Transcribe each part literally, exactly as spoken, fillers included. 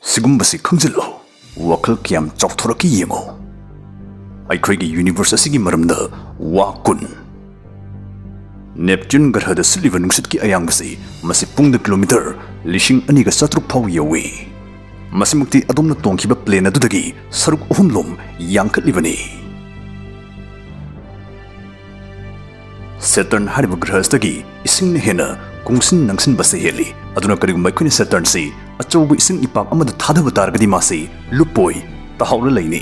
ꯁꯤꯒꯨꯝꯕꯁꯤ ꯈꯪꯖꯤꯜꯂꯣ꯫ ꯋꯥꯈꯜ ꯀꯌꯥꯝ ꯆꯥꯎꯊꯣꯔꯛꯀꯦ ꯌꯦꯡꯉꯣ꯫ ꯑꯩꯈꯣꯏꯒꯤ ꯌꯨꯅꯤꯚꯔꯁ ꯑꯁꯤꯒꯤ ꯃꯔꯝꯗ ꯋꯥ ꯀꯨꯟ꯫ ꯅꯦꯞꯆꯨꯟ ꯒ꯭ꯔꯍꯗ ꯁꯤꯠꯂꯤꯕ ꯅꯨꯡꯁꯤꯠꯀꯤ ꯑꯌꯥꯡꯕꯁꯤ ꯃꯁꯤ ꯄꯨꯡꯗ ꯀꯤꯂꯣꯃꯤꯇꯔ ꯂꯤꯁꯤꯡ ꯑꯅꯤꯒ ꯆꯥꯇ꯭ꯔꯨꯛ ꯐꯥꯎ ꯌꯧꯏ꯫ ꯃꯁꯤꯃꯛꯇꯤ ꯑꯗꯣꯝꯅ ꯇꯣꯡꯈꯤꯕ ꯄ꯭ꯂꯦꯟ ꯑꯗꯨꯗꯒꯤ ꯁꯔꯨꯛ ꯑꯍꯨꯝꯂꯣꯝ ꯌꯥꯡꯈꯠꯂꯤꯕꯅꯤ꯫ ꯁꯦꯇꯔꯟ ꯍꯥꯏꯔꯤꯕ ꯒ꯭ꯔꯍ ꯑꯁꯤꯗꯒꯤ ꯏꯁꯤꯡꯅ ꯍꯦꯟꯅ ꯀꯨꯡꯁꯤꯟ ꯅꯪꯁꯤꯟꯕꯁꯦ ꯍꯦꯜꯂꯤ꯫ ꯑꯗꯨꯅ ꯀꯔꯤꯒꯨꯝꯕ ꯑꯩꯈꯣꯏꯅ ꯁꯦꯇꯔꯟꯁꯤ ꯑꯆꯧꯕ ꯏꯁꯤꯡ ꯏꯄꯥꯛ ꯑꯃꯗ ꯊꯥꯗꯕ ꯇꯥꯔꯒꯗꯤ ꯃꯥꯁꯤ ꯂꯨꯞꯄꯣꯏ, ꯇꯥꯍꯧꯔ ꯂꯩꯅꯤ꯫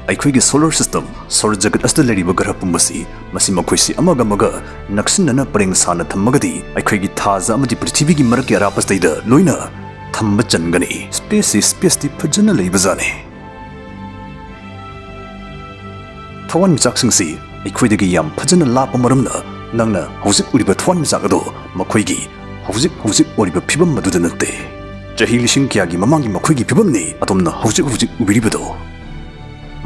ꯑꯩꯈꯣꯏꯒꯤ ꯁꯣꯂꯔ ꯁꯤꯁꯇꯝ, ꯁꯧꯔ ꯖꯒꯠ ꯑꯁꯤꯗ ꯂꯩꯔꯤꯕ ꯒ꯭ꯔꯍ ꯄꯨꯝꯕꯁꯤ, ꯃꯁꯤ ꯃꯈꯣꯏꯁꯤ ꯑꯃꯒ ꯑꯃꯒ ꯅꯛꯁꯤꯟꯅꯅ ꯄꯔꯦꯡ ꯁꯥꯅ ꯊꯝꯃꯒꯗꯤ ꯑꯩꯈꯣꯏꯒꯤ ꯊꯥꯖ ꯑꯃꯗꯤ ꯄ꯭ꯔꯤꯊꯤꯕꯤꯒꯤ ꯃꯔꯛꯀꯤ ꯑꯔꯥꯞꯄꯁꯤꯗꯩꯗ ꯂꯣꯏꯅ ꯊꯝꯕ ꯆꯟꯒꯅꯤ꯫ ꯁ꯭ꯄꯦꯁꯁꯤ ꯁ꯭ꯄꯦꯁꯇꯤ ꯐꯖꯅ ꯂꯩꯕꯖꯥꯠꯅꯤ꯫ ꯊꯋꯥꯟꯃꯤꯆꯥꯛꯁꯤꯡꯁꯤ ꯑꯩꯈꯣꯏꯗꯒꯤ ꯌꯥꯝ ꯐꯖꯅ ꯂꯥꯞꯄ ꯃꯔꯝꯅ ꯅꯪꯅ ꯍꯧꯖꯤꯛ ꯎꯔꯤꯕ ꯊꯋꯥꯟꯃꯤꯆꯥꯛ ꯑꯗꯣ ꯃꯈꯣꯏꯒꯤ ꯍꯧꯖꯤꯛ ꯍꯧꯖꯤꯛ ꯑꯣꯏꯔꯤꯕ ꯐꯤꯕꯝ ꯑꯗꯨꯗ ꯅꯠꯇꯦ꯫ ꯆꯍꯤ ꯂꯤꯁꯤꯡ ꯀꯌꯥꯒꯤ ꯃꯃꯥꯡꯒꯤ ꯃꯈꯣꯏꯒꯤ ꯐꯤꯕꯝꯅꯤ ꯑꯗꯣꯝꯅ ꯍꯧꯖꯤꯛ ꯍꯧꯖꯤꯛ ꯎꯕꯤꯔꯤꯕꯗꯣ꯫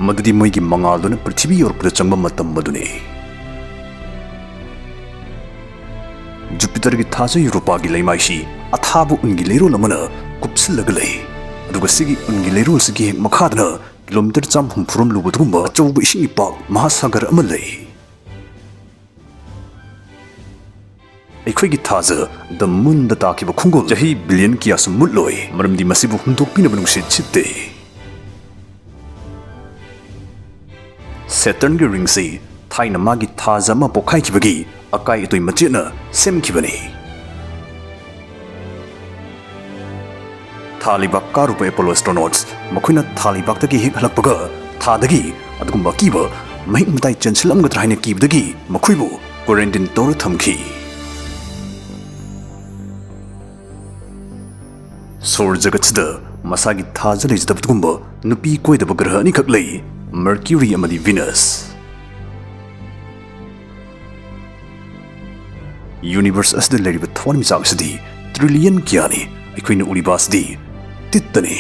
ꯃꯗꯨꯗꯤ ꯃꯣꯏꯒꯤ ꯃꯉꯥꯜꯗꯨꯅ ꯄ꯭ꯔꯤꯊꯤꯕꯤ ꯌꯧꯔꯛꯄꯗ ꯆꯪꯕ ꯃꯇꯝ ꯑꯗꯨꯅꯤ꯫ ꯖꯨꯄꯤꯇꯔꯒꯤ ꯊꯥꯖ ꯌꯨꯔꯣꯄꯥꯒꯤ ꯂꯩꯃꯥꯏꯁꯤ ꯑꯊꯥꯕ ꯎꯟꯒꯤ ꯂꯩꯔꯣꯜ ꯑꯃꯅ ꯀꯨꯞꯁꯤꯜꯂꯒ ꯂꯩ, ꯑꯗꯨꯒ ꯁꯤꯒꯤ ꯎꯟꯒꯤ ꯂꯩꯔꯣꯜꯁꯤꯒꯤ ꯍꯦꯛ ꯃꯈꯥꯗꯅ ꯀꯤꯂꯣꯃꯤꯇꯔ ꯆꯥꯝ ꯍꯨꯝꯐꯨꯔꯣꯝ ꯂꯨꯕ ꯑꯗꯨꯒꯨꯝꯕ ꯑꯆꯧꯕ ꯏꯁꯤꯡ ꯏꯄꯥꯛ ꯃꯍꯥꯁꯥꯒꯔ ꯑꯃ ꯂꯩ꯫ ꯑꯩꯈꯣꯏꯒꯤ ꯊꯥꯖ ꯗ ꯃꯨꯟꯗ ꯇꯥꯈꯤꯕ ꯈꯣꯡꯒꯨꯜ ꯆꯍꯤ ꯕꯤꯂꯤꯌꯟ ꯀꯌꯥꯁꯨ ꯃꯨꯠꯂꯣꯏ, ꯃꯔꯝꯗꯤ ꯃꯁꯤꯕꯨ ꯍꯨꯟꯗꯣꯛꯄꯤꯅꯕ ꯅꯨꯡꯁꯤꯠ ꯁꯤꯠꯇꯦ꯫ ꯁꯦꯇꯔꯟꯒꯤ ꯔꯤꯡꯁꯤ ꯊꯥꯏꯅ ꯃꯥꯒꯤ ꯊꯥꯖ ꯑꯃ ꯄꯣꯈꯥꯏꯈꯤꯕꯒꯤ ꯑꯀꯥꯏ ꯑꯇꯣꯏ ꯃꯆꯦꯠꯅ ꯁꯦꯝꯈꯤꯕꯅꯤ꯫ ꯊꯥ ꯂꯩꯕꯥꯛ ꯀꯥꯔꯨꯕ ꯑꯦꯄꯣꯂꯣ ꯑꯦꯁꯇ꯭ꯔꯣꯅꯣꯠꯁ ꯃꯈꯣꯏꯅ ꯊꯥ ꯂꯩꯕꯥꯛꯇꯒꯤ ꯍꯦꯛ ꯍꯜꯂꯛꯄꯒ ꯊꯥꯗꯒꯤ ꯑꯗꯨꯒꯨꯝꯕ ꯑꯀꯤꯕ ꯃꯍꯤꯛ ꯃꯇꯥꯏ ꯆꯦꯟꯁꯤꯜꯂꯝꯒꯗ꯭ꯔꯥ ꯍꯥꯏꯅ ꯀꯤꯕꯗꯒꯤ ꯃꯈꯣꯏꯕꯨ ꯀ꯭ꯋꯥꯔꯦꯟꯇꯤꯟ ꯇꯧꯔ ꯊꯝꯈꯤ꯫ ꯁꯣꯔ ꯖꯒꯠꯁꯤꯗ ꯃꯁꯥꯒꯤ ꯊꯥꯖ ꯂꯩꯖꯗꯕ ꯑꯗꯨꯒꯨꯝꯕ ꯅꯨꯄꯤ ꯀꯣꯏꯗꯕ ꯒ꯭ꯔꯍ ꯑꯅꯤꯈꯛ ꯂꯩ, ꯃꯔꯀ꯭ꯌꯨꯔꯤ ꯑꯃꯗꯤ ꯚꯤꯅꯁ꯫ ꯌꯨꯅꯤꯚꯔꯁ ꯑꯁꯤꯗ ꯂꯩꯔꯤꯕ ꯊꯋꯥꯟꯃꯤꯆꯥꯛ ꯑꯁꯤꯗꯤ ꯇ꯭ꯔꯤꯂꯤꯌꯟ ꯀꯌꯥꯅꯤ, ꯑꯩꯈꯣꯏꯅ ꯎꯔꯤꯕ ꯑꯁꯤꯗꯤ ꯇꯤꯠꯇꯅꯤ꯫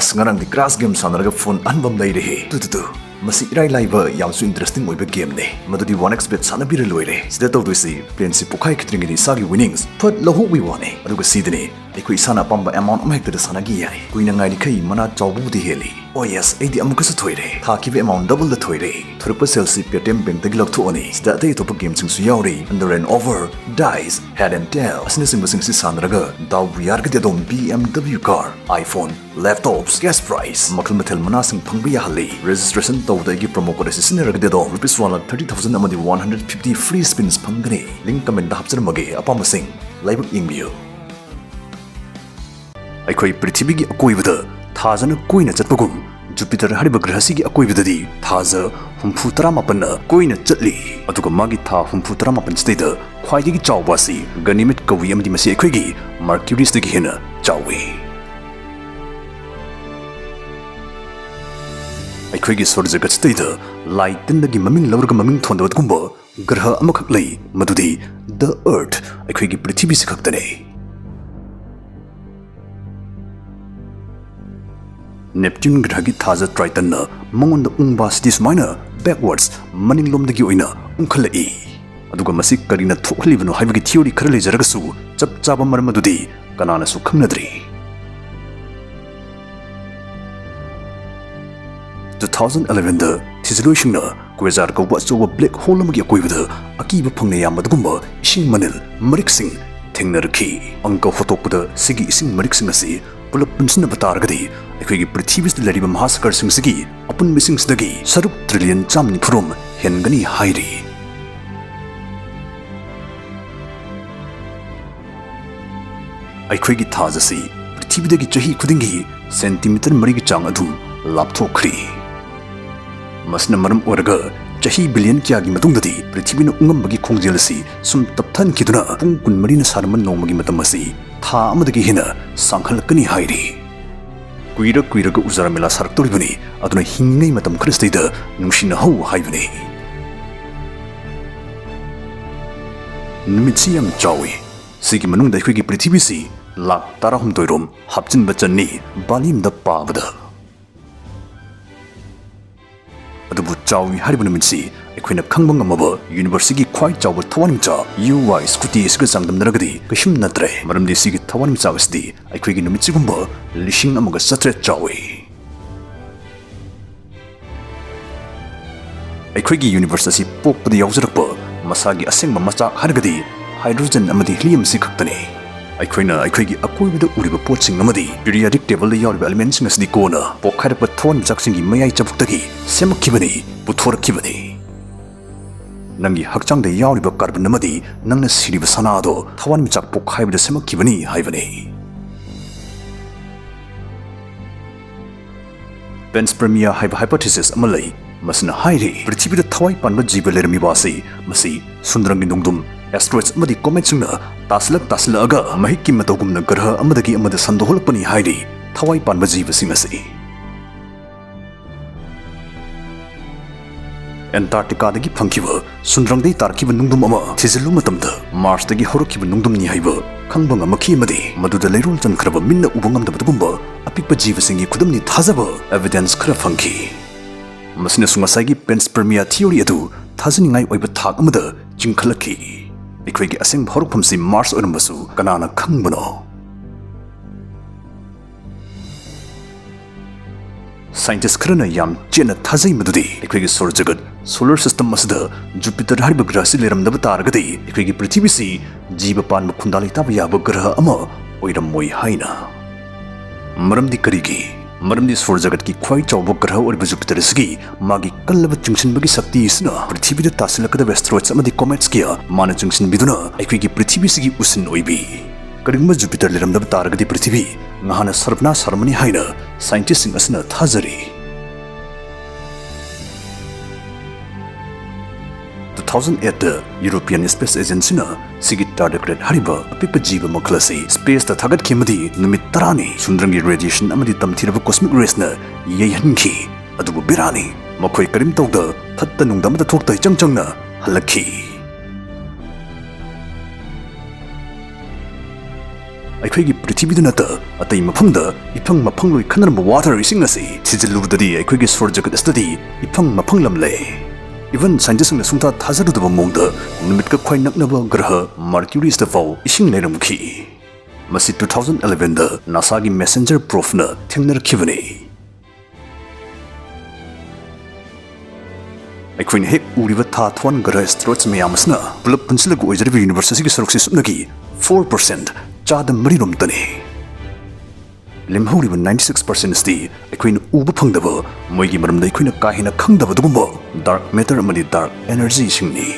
ꯑꯁ, ꯉꯔꯥꯡꯗꯤ ꯀ꯭ꯔꯥꯁ ꯒꯦꯝ ꯁꯥꯟꯅꯔꯒ ꯐꯣꯟ ꯑꯍꯟꯕ ꯑꯃ ꯂꯩꯔꯦꯍꯦ꯫ Two, two, two. ꯃꯁꯤ ꯏꯔꯥꯏ ꯂꯥꯏꯕ, ꯌꯥꯝꯁꯨ interesting ꯑꯣꯏꯕ gameꯅꯤ꯫ ꯃꯗꯨꯗꯤ one x bet ꯁꯥꯟꯅꯕꯤꯔ ꯂꯣꯏꯔꯦ꯫ ꯁꯤꯗ ꯇꯧꯗꯣꯏꯁꯤ, plane ꯁꯤ ꯄꯣꯛꯈꯥꯏꯈꯤꯗ꯭ꯔꯤꯉꯩꯗ ꯏꯁꯥꯒꯤ winnings ꯐꯠ ꯂꯧꯍꯧꯕꯒꯤ ꯋꯥꯅꯤ꯫ ꯑꯗꯨꯒ ꯁꯤꯗꯅꯤ ꯑꯩꯈꯣꯏ ꯏꯁꯥꯅ ꯑꯄꯥꯝꯕ amount ꯑꯃ ꯍꯦꯛꯇꯗ ꯁꯥꯟꯅꯈꯤ ꯌꯥꯏ꯫ ꯀꯨꯏꯅ ꯉꯥꯏꯔꯤꯈꯩ ꯃꯅꯥ ꯆꯥꯎꯕꯕꯨꯗꯤ ꯍꯦꯜꯂꯤ꯫ Oh yes, ꯑꯩꯗꯤ ꯑꯃꯨꯛꯀꯁꯨ ꯊꯣꯏꯔꯦ꯫ ꯊꯥꯈꯤꯕ amount double ꯗ ꯊꯣꯏꯔꯦ꯫ ꯊꯣꯔꯛꯄ ꯁꯦꯜꯁꯤ Paytm Bank ꯇꯒꯤ ꯂꯧꯊꯣꯛꯑꯅꯤ꯫ ꯁꯤꯗ ꯑꯇꯩ ꯑꯇꯣꯞꯄ game ꯁꯤꯡꯁꯨ ꯌꯥꯎꯔꯤ, under and over, dice, head and tail ꯑꯁꯤꯅꯆꯤꯡꯕꯁꯤꯡ ꯑꯁꯤ ꯁꯥꯟꯅꯔꯒ ꯗꯥꯎꯕꯨ ꯌꯥꯔꯒꯗꯤ ꯑꯗꯣꯝ B M W car, iPhone, laptops, cash prize ꯃꯈꯜ ꯃꯊꯦꯜ ꯃꯅꯥꯁꯤꯡ ꯐꯪꯕ ꯌꯥꯍꯜꯂꯤ꯫ Registration ꯇꯧꯕꯗ ꯑꯩꯒꯤ promo code ꯑꯁꯤ ꯁꯤꯖꯤꯟꯅꯔꯒꯗꯤ ꯑꯗꯣꯝ rupees one lakh thirty thousand ꯑꯃꯗꯤ one hundred fifty free spins ꯐꯪꯒꯅꯤ꯫ Link comment ꯇ ꯍꯥꯞꯆꯔꯝꯃꯒꯦ, ꯑꯄꯥꯝꯕꯁꯤꯡ ꯂꯥꯏꯕꯛ ꯌꯦꯡꯕꯤꯌꯨ꯫ ꯑꯩꯈꯣꯏ ꯄ꯭ꯔꯤꯊꯤꯕꯤꯒꯤ ꯑꯀꯣꯏꯕꯗ ꯊꯥꯖꯅ ꯀꯣꯏꯅ ꯆꯠꯄꯒꯨꯝ, Jupiter ꯍꯥꯏꯔꯤꯕ ꯒ꯭ꯔꯍꯁꯤꯒꯤ ꯑꯀꯣꯏꯕꯗꯗꯤ ꯊꯥꯖ ꯍꯨꯝꯐꯨ ꯇꯔꯥꯃꯥꯄꯟꯅ ꯀꯣꯏꯅ ꯆꯠꯂꯤ꯫ ꯑꯗꯨꯒ ꯃꯥꯒꯤ ꯊꯥ ꯍꯨꯝꯐꯨ ꯇꯔꯥꯃꯥꯄꯟ ꯁꯤꯗꯩꯗ ꯈ꯭ꯋꯥꯏꯗꯒꯤ ꯆꯥꯎꯕ ꯑꯁꯤ Ganymede ꯀꯧꯏ, ꯑꯃꯗꯤ ꯃꯁꯤ ꯑꯩꯈꯣꯏꯒꯤ Mercury ꯁꯤꯗꯒꯤ ꯍꯦꯟꯅ ꯆꯥꯎꯏ꯫ ꯑꯩꯈꯣꯏꯒꯤ ꯁꯣꯔ ꯖꯒꯠꯁꯤꯗꯩꯗ ꯂꯥꯏ ꯇꯤꯟꯗꯒꯤ ꯃꯃꯤꯡ ꯂꯧꯔꯒ ꯃꯃꯤꯡ ꯊꯣꯟꯗꯕꯒꯨꯝꯕ ꯒ꯭ꯔꯍ ꯑꯃꯈꯛ ꯂꯩ, ꯃꯗꯨꯗꯤ the Earth, ꯑꯩꯈꯣꯏꯒꯤ ꯄ꯭ꯔꯤꯊꯤꯕꯤꯁꯤ ꯈꯛꯇꯅꯤ꯫ Neptune ꯒ꯭ꯔꯍꯒꯤ ꯊꯥꯖ Triton ꯅ ꯃꯉꯣꯟꯗ ꯎꯪꯕ ꯑꯁꯤꯗꯤ ꯁꯨꯃꯥꯏꯅ backwards, ꯃꯅꯤꯡꯂꯣꯝꯗꯒꯤ ꯑꯣꯏꯅ ꯎꯪꯈꯠꯂꯛꯏ꯫ ꯑꯗꯨꯒ ꯃꯁꯤ ꯀꯔꯤꯅ ꯊꯣꯛꯍꯜꯂꯤꯕꯅꯣ ꯍꯥꯏꯕꯒꯤ theory ꯈꯔ ꯂꯩꯖꯔꯒꯁꯨ, ꯆꯞ ꯆꯥꯕ ꯃꯔꯝ ꯑꯗꯨꯗꯤ ꯀꯅꯥꯅꯁꯨ ꯈꯪꯅꯗ꯭ꯔꯤ꯫ Two thousand eleven ꯗ ꯊꯤꯖꯤꯜꯂꯣꯏꯁꯤꯡꯅ quasar ꯀꯧꯕ ꯑꯆꯧꯕ black hole ꯑꯃꯒꯤ ꯑꯀꯣꯏꯕꯗ ꯑꯀꯤꯕ ꯐꯪꯅ ꯌꯥꯝꯕ ꯑꯗꯨꯒꯨꯝꯕ ꯏꯁꯤꯡ ꯃꯅꯤꯜ ꯃꯔꯤꯛꯁꯤꯡ ꯊꯦꯡꯅꯔꯛꯈꯤ꯫ ꯑꯪꯀ ꯍꯣꯠꯇꯣꯛꯄꯗ ꯁꯤꯒꯤ ꯏꯁꯤꯡ ꯃꯔꯤꯛꯁꯤꯡ ꯑꯁꯤ ꯄꯨꯂꯞ ꯄꯨꯟꯁꯤꯟꯅꯕ ꯇꯥꯔꯒꯗꯤ, ꯑꯩꯈꯣꯏꯒꯤ ꯄ꯭ꯔꯤꯊꯤꯕꯤꯁꯤꯗ ꯂꯩꯔꯤꯕ ꯃꯍꯥꯁꯒꯔꯁꯤꯡꯁꯤꯒꯤ ꯑꯄꯨꯟꯕꯁꯤꯡꯁꯤꯗꯒꯤ ꯁꯔꯨꯛ trillion ꯆꯥꯝ ꯅꯤꯐꯨꯔꯣꯝ ꯍꯦꯟꯒꯅꯤ ꯍꯥꯏꯔꯤ꯫ ꯑꯩꯈꯣꯏꯒꯤ ꯊꯥꯖ ꯑꯁꯤ ꯄ꯭ꯔꯤꯊꯤꯕꯤꯗꯒꯤ ꯆꯍꯤ ꯈꯨꯗꯤꯡꯒꯤ centimeter ꯃꯔꯤꯒꯤ ꯆꯥꯡ ꯑꯗꯨꯝ ꯂꯥꯞꯊꯣꯛꯈ꯭ꯔꯤ꯫ ꯃꯁꯤꯅ ꯃꯔꯝ ꯑꯣꯏꯔꯒ ꯆꯍꯤ billion ꯀꯌꯥꯒꯤ ꯃꯇꯨꯡꯗꯗꯤ ꯄ꯭ꯔꯤꯊꯤꯕꯤꯅ ꯎꯪꯉꯝꯕꯒꯤ ꯈꯣꯡꯖꯦꯜ ꯑꯁꯤ ꯁꯨꯝ ꯇꯞꯊꯟꯈꯤꯗꯨꯅ ꯄꯨꯡ ꯀꯨꯟꯃꯔꯤꯅ ꯁꯥꯔꯝꯕ ꯅꯣꯡꯃꯒꯤ ꯃꯇꯝ ꯑꯁꯤ ꯊꯥ ꯑꯃꯗꯒꯤ ꯍꯦꯟꯅ ꯁꯥꯡꯍꯜꯂꯛꯀꯅꯤ ꯍꯥꯏꯔꯤ꯫ ꯀꯨꯏꯔ ꯀꯨꯏꯔꯒ ꯎꯖꯥꯔꯥ ꯃꯦꯂꯥ ꯁꯥꯔꯛꯇꯧꯔꯤꯕꯅꯤ, ꯑꯗꯨꯅ ꯍꯤꯡꯂꯤꯉꯩ ꯃꯇꯝ ꯈꯔꯁꯤꯗꯩꯗ ꯅꯨꯡꯁꯤꯅꯍꯧ ꯍꯥꯏꯕꯅꯤ꯫ ꯅꯨꯃꯤꯠꯁꯤ ꯌꯥꯝ ꯆꯥꯎꯏ꯫ ꯁꯤꯒꯤ ꯃꯅꯨꯡꯗ ꯑꯩꯈꯣꯏꯒꯤ ꯄ꯭ꯔꯤꯊꯤꯕꯤꯁꯤ ꯂꯥꯛ ꯇꯔꯥꯍꯨꯝꯗꯣꯏ ꯔꯣꯝ ꯍꯥꯞꯆꯤꯟꯕ ꯆꯟꯅꯤ, ꯕꯥꯂꯤ ꯑꯃꯗ ꯄꯥꯕꯗ꯫ ꯆꯥꯎꯏ ꯍꯥꯏꯔꯤꯕ ꯅꯨꯃꯤꯠꯁꯤ ꯑꯩꯈꯣꯏꯅ ꯈꯪꯕ ꯉꯝꯃꯕ ꯌꯨꯅꯤꯚꯔꯁꯀꯤ ꯈ꯭ꯋꯥꯏ ꯆꯥꯎꯕ ꯊꯋꯥꯟꯃꯤꯆꯥꯛ ꯌꯨ ꯋꯥꯏ ꯁ꯭ꯀꯨꯇꯤ ꯑꯁꯤꯒ ꯆꯥꯡꯗꯝꯅꯔꯒꯗꯤ ꯀꯩꯁꯨꯝ ꯅꯠꯇ꯭ꯔꯦ꯫ ꯃꯔꯝꯗꯤ ꯁꯤꯒꯤ ꯊꯋꯥꯟꯃꯤꯆꯥꯛ ꯑꯁꯤꯗꯤ ꯑꯩꯈꯣꯏꯒꯤ ꯅꯨꯃꯤꯠꯁꯤꯒꯨꯝꯕ ꯂꯤꯁꯤꯡ ꯑꯃꯒ ꯆꯥꯇ꯭ꯔꯦꯠ ꯆꯥꯎꯏ꯫ ꯑꯩꯈꯣꯏꯒꯤ ꯌꯨꯅꯤꯚꯔꯁ ꯑꯁꯤ ꯄꯣꯛꯄꯗ ꯌꯥꯎꯖꯔꯛꯄ ꯃꯁꯥꯒꯤ ꯑꯁꯦꯡꯕ ꯃꯆꯥꯛ ꯍꯥꯏꯔꯒꯗꯤ ꯍꯥꯏꯗ꯭ꯔꯣꯖꯟ ꯑꯃꯗꯤ ꯍꯤꯂꯤꯌꯝ ꯑꯁꯤ ꯈꯛꯇꯅꯤ꯫ ꯑꯩꯈꯣꯏꯅ ꯑꯩꯈꯣꯏꯒꯤ ꯑꯀꯣꯏꯕꯗ ꯎꯔꯤꯕ ꯄꯣꯠꯁꯤꯡ ꯑꯃꯗꯤ periodic table ꯗ ꯌꯥꯎꯔꯤꯕ element ꯁꯤꯡ ꯑꯁꯤꯗꯤ ꯀꯣꯟꯅ ꯄꯣꯛꯈꯥꯏꯔꯛꯄ ꯊꯋꯥꯟꯃꯤꯆꯥꯛꯁꯤꯡꯒꯤ ꯃꯌꯥꯏ ꯆꯕꯨꯛꯇꯒꯤ ꯁꯦꯝꯃꯛꯈꯤꯕꯅꯤ, ꯄꯨꯊꯣꯔꯛꯈꯤꯕꯅꯤ꯫ ꯅꯪꯒꯤ ꯍꯛꯆꯥꯡꯗ ꯌꯥꯎꯔꯤꯕ carbon ꯑꯃꯗꯤ ꯅꯪꯅ ꯁꯤꯔꯤꯕ ꯁꯅꯥ ꯑꯗꯣ ꯊꯋꯥꯟꯃꯤꯆꯥꯛ ꯄꯣꯛꯈꯥꯏꯕꯗ ꯁꯦꯝꯃꯛꯈꯤꯕꯅꯤ ꯍꯥꯏꯕꯅꯤ꯫ Panspermia ꯍꯥꯏꯕ hypothesis ꯑꯃ ꯂꯩ꯫ ꯃꯁꯤꯅ ꯍꯥꯏꯔꯤ, ꯄ꯭ꯔꯤꯊꯤꯕꯤꯗ ꯊꯋꯥꯏ ꯄꯥꯟꯕ ꯖꯤꯕ ꯂꯩꯔꯝꯃꯤꯕ ꯑꯁꯤ ꯃꯁꯤ ꯁꯨꯟꯗ꯭ꯔꯪꯒꯤ ꯅꯣꯡꯗꯝ, asteroids ꯑꯃꯗꯤ comet ꯁꯤꯡꯅ ꯇꯥꯁꯤꯜꯂꯛ ꯇꯥꯁꯤꯜꯂꯛꯑꯒ ꯃꯍꯤꯛꯀꯤ ꯃꯇꯧꯒꯨꯝꯅ ꯒ꯭ꯔꯍ ꯑꯃꯗꯒꯤ ꯑꯃꯗ ꯁꯟꯗꯣꯛꯍꯜꯂꯛꯄꯅꯤ ꯍꯥꯏꯔꯤ꯫ ꯊꯋꯥꯏ ꯄꯥꯟꯕ ꯖꯤꯕꯁꯤꯡ ꯑꯁꯤ Antarctica ꯗꯒꯤ ꯐꯪꯈꯤꯕ ꯁꯨꯟꯗ꯭ꯔꯪꯗꯒꯤ ꯇꯥꯔꯛꯈꯤꯕ ꯅꯣꯡꯗꯝ ꯑꯃ ꯊꯤꯖꯤꯜꯂꯨ ꯃꯇꯝꯗ Mars ꯇꯒꯤ ꯍꯧꯔꯛꯈꯤꯕ ꯅꯣꯡꯗꯝꯅꯤ ꯍꯥꯏꯕ ꯈꯪꯕ ꯉꯝꯃꯛꯈꯤ, ꯑꯃꯗꯤ ꯃꯗꯨꯗ ꯂꯩꯔꯣꯜ ꯆꯟꯈ꯭ꯔꯕ ꯃꯤꯠꯅ ꯎꯕ ꯉꯝꯗꯕꯒꯨꯝꯕ ꯑꯄꯤꯛꯄ ꯖꯤꯕꯁꯤꯡꯒꯤ ꯈꯨꯗꯝꯅꯤ ꯊꯥꯖꯕ evidence ꯈꯔ ꯐꯪꯈꯤ꯫ ꯃꯁꯤꯅꯁꯨ ꯉꯁꯥꯏꯒꯤ Panspermia theory ꯑꯗꯨ ꯊꯥꯖꯅꯤꯡꯉꯥꯏ ꯑꯣꯏꯕ ꯊꯥꯛ ꯑꯃꯗ ꯆꯤꯡꯈꯠꯂꯛꯈꯤ꯫ ꯑꯩꯈꯣꯏꯒꯤ ꯑꯁꯦꯡꯕ ꯍꯧꯔꯛꯐꯝꯁꯤ Mars ꯑꯣꯏꯔꯝꯕꯁꯨ ꯀꯅꯥꯅ ꯈꯪꯕꯅꯣ? Scientist ꯈꯔꯅ ꯌꯥꯝ ꯆꯦꯠꯅ ꯊꯥꯖꯩ ꯃꯗꯨꯗꯤ ꯑꯩꯈꯣꯏꯒꯤ ꯁꯧꯔ ꯖꯒꯠ, solar system, ꯑꯁꯤꯗ Jupiter ꯍꯥꯏꯔꯤꯕ ꯒ꯭ꯔꯍ ꯑꯁꯤ ꯂꯩꯔꯝꯗꯕ ꯇꯥꯔꯒꯗꯤ ꯑꯩꯈꯣꯏꯒꯤ ꯄ꯭ꯔꯤꯊꯤꯕꯤꯁꯤ ꯖꯤꯕ ꯄꯥꯟꯕ ꯈꯨꯟꯗꯥ ꯂꯩꯇꯥꯕ ꯌꯥꯕ ꯒ꯭ꯔꯍ ꯑꯃ ꯑꯣꯏꯔꯝꯃꯣꯏ ꯍꯥꯏꯅ꯫ ꯃꯔꯝꯗꯤ ꯀꯔꯤꯒꯤ? ꯃꯔꯝꯗꯤ ꯁꯧꯔ ꯖꯒꯠꯀꯤ ꯈ꯭ꯋꯥꯏ ꯆꯥꯎꯕ ꯒ꯭ꯔꯍ ꯑꯣꯏꯔꯤꯕ Jupiter ꯑꯁꯤꯒꯤ ꯃꯥꯒꯤ ꯀꯜꯂꯕ ꯆꯤꯡꯁꯤꯟꯕꯒꯤ ꯁꯛꯇꯤ ꯑꯁꯤꯅ ꯄ꯭ꯔꯤꯊꯤꯕꯤꯗ ꯇꯥꯁꯤꯜꯂꯛꯀꯗꯕ asteroids ꯑꯃꯗꯤ comets ꯀꯌꯥ ꯃꯥꯅ ꯆꯤꯡꯁꯤꯟꯕꯤꯗꯨꯅ ꯑꯩꯈꯣꯏꯒꯤ ꯄ꯭ꯔꯤꯊꯤꯕꯤꯁꯤꯒꯤ ꯎꯁꯤꯟ ꯑꯣꯏꯕꯤ꯫ ꯀꯔꯤꯒꯨꯝꯕ Jupiter ꯂꯩꯔꯝꯗꯕ ꯇꯥꯔꯒꯗꯤ ꯄ꯭ꯔꯤꯊꯤꯕꯤ ꯉꯍꯥꯟꯅ ꯁꯔꯕꯅꯥꯁ ꯁꯥꯔꯝꯃꯅꯤ ꯍꯥꯏꯅ scientist ꯁꯤꯡ ꯑꯁꯤꯅ ꯊꯥꯖꯔꯤ꯫ Two thousand eight ꯇ European Space Agency ꯅ ꯁꯤꯒꯤ tardigrade ꯍꯥꯏꯔꯤꯕ ꯑꯄꯤꯛꯄ ꯖꯤꯕ ꯃꯈꯜ ꯑꯁꯤ space ꯇ ꯊꯥꯒꯠꯈꯤ ꯑꯃꯗꯤ ꯅꯨꯃꯤꯠ ꯇꯔꯥꯅꯤ ꯁꯨꯟꯗ꯭ꯔꯪꯒꯤ radiation ꯑꯃꯗꯤ ꯇꯝꯊꯤꯔꯕ cosmic rays ꯅ ꯌꯩꯍꯟꯈꯤ꯫ ꯑꯗꯨꯕꯨ ꯕꯦꯔꯥꯅꯤ, ꯃꯈꯣꯏ ꯀꯔꯤꯝ ꯇꯧꯗ ꯐꯠꯇ ꯅꯨꯡꯗ ꯑꯃꯠꯇ ꯊꯣꯛꯇ ꯏꯆꯪ ꯆꯪꯅ ꯍꯜꯂꯛꯈꯤ꯫ ꯑꯩꯈꯣꯏꯒꯤ ꯄ꯭ꯔꯤꯊꯤꯕꯤꯗ ꯅꯠꯇ ꯑꯇꯩ ꯃꯐꯝꯗ ꯏꯐꯪ ꯃꯐꯪꯂꯣꯏ ꯈꯟꯅꯔꯝꯕ ꯋꯥꯇꯔ ꯏꯁꯤꯡ ꯑꯁꯤ ꯊꯤꯖꯤꯜꯂꯨꯕꯗꯗꯤ ꯑꯩꯈꯣꯏꯒꯤ ꯁꯣꯔ ꯖꯒꯠ ꯑꯁꯤꯗꯗꯤ ꯏꯐꯪ ꯃꯐꯪꯂꯝꯂꯦ꯫ ꯏꯚꯟ ꯁꯥꯏꯟꯇꯤꯁꯁꯤꯡꯅ ꯁꯨꯡꯊꯥ ꯊꯥꯖꯔꯨꯗꯕ ꯃꯑꯣꯡꯗ ꯅꯨꯃꯤꯠꯀ ꯈ꯭ꯋꯥꯏ ꯅꯛꯅꯕ ꯒ꯭ꯔꯍ ꯃꯥꯔꯀ꯭ꯌꯨꯔꯤꯁꯇ ꯐꯥꯎ ꯏꯁꯤꯡ ꯂꯩꯔꯝꯈꯤ꯫ ꯃꯁꯤ two thousand elevenꯗ ꯅꯥꯁꯥꯒꯤ ꯃꯦꯁꯦꯟꯖꯔ ꯄ꯭ꯔꯣꯐꯅ ꯊꯦꯡꯅꯔꯛꯈꯤꯕꯅꯤ꯫ ꯑꯩꯈꯣꯏꯅ ꯍꯦꯛ ꯎꯔꯤꯕ ꯊꯥ, ꯊꯋꯥꯟ, ꯒ꯭ꯔꯍ, ꯑꯦꯁꯇ꯭ꯔꯣꯏꯗꯁ ꯃꯌꯥꯝ ꯑꯁꯤꯅ ꯄꯨꯂꯞ ꯄꯨꯟꯁꯤꯜꯂꯒ ꯑꯣꯏꯖꯔꯤꯕ ꯌꯨꯅꯤꯚꯔꯁ ꯑꯁꯤꯒꯤ ꯁꯔꯨꯛꯁꯤ ꯁꯨꯞꯅꯒꯤ four percent, ꯆꯥꯗ ꯃꯔꯤꯔꯣꯝꯇꯅꯤ꯫ ꯂꯦꯝꯍꯧꯔꯤꯕ ninety six percent ꯑꯁꯤꯗꯤ ꯑꯩꯈꯣꯏꯅ ꯎꯕ ꯐꯪꯗꯕ, ꯃꯣꯏꯒꯤ ꯃꯔꯝꯗ ꯑꯩꯈꯣꯏꯅ ꯀꯥ ꯍꯦꯟꯅ ꯈꯪꯗꯕ ꯑꯗꯨꯒꯨꯝꯕ ꯗꯥꯔꯛ ꯃꯦꯇꯔ ꯑꯃꯗꯤ ꯗꯥꯔꯛ ꯑꯦꯅꯔꯖꯤꯁꯤꯡꯅꯤ꯫